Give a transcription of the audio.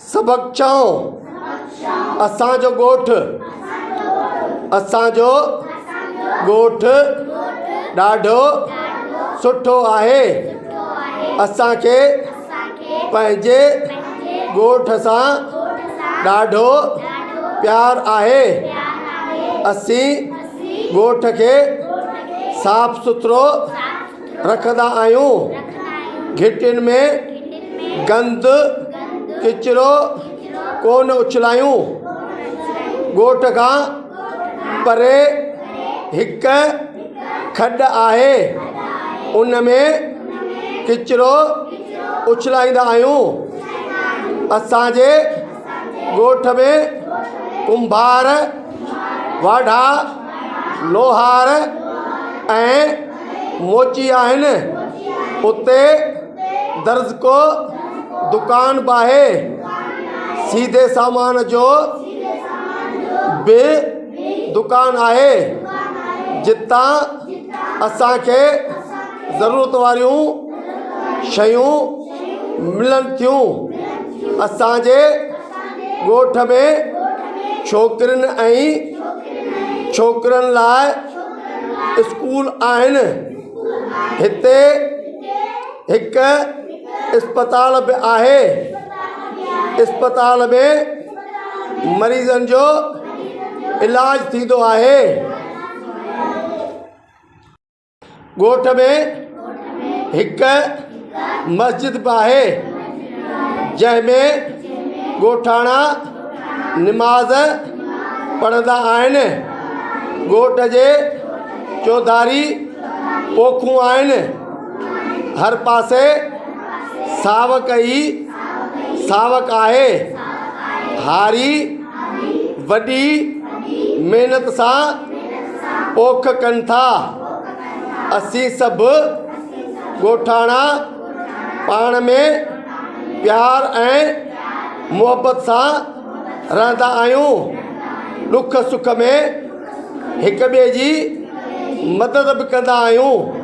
سبق ڇهون، اسان جو ڳوٺ، اسان جو ڳوٺ ڏاڍو سٺو آهي. اسان کي پنهنجي ڳوٺ سان ڏاڍو پيار آهي. اسين ڳوٺ کي صاف سٿرو رکندا آهيون. گهٽين ۾ گند ڪچرو ڪونه اڇلايون. ڳوٺ کان پري هڪ کڏ آهي، ان ۾ ڪچرو اڇلائيندا آهيون. اسان جي ڳوٺ ۾ ڪنڀار، واڍا، لوهار ۽ موچي آهن. اتي درزڪو دڪان به آهي. سيڌي سامان جو به دڪان آهي، جتان اسان کي ضرورت واريون شيون ملن ٿيون. اسان جي ڳوٺ ۾ ڇوڪرين ۽ ڇوڪرن لاء اسڪول آهن. هتي هڪ اسپتال به آهي. اسپتال ۾ مريضن جو علاج ٿيندو آهي. ڳوٺ ۾ هڪ مسجد به آهي، جنهن ۾ ڳوٺاڻا نماز پڙهندا آهن. ڳوٺ جي چوڌاري پوکون آهن. هر پاسي ساوڪ ئي ساوڪ آهي. هاري وڏي محنت سان پوک ڪن ٿا. اسين سڀ ڳوٺاڻا پاڻ ۾ پيار ۽ محبت سان رهندا آهيون. ڏک سک ۾ هڪ ٻئي جي مدد به ڪندا آهيون.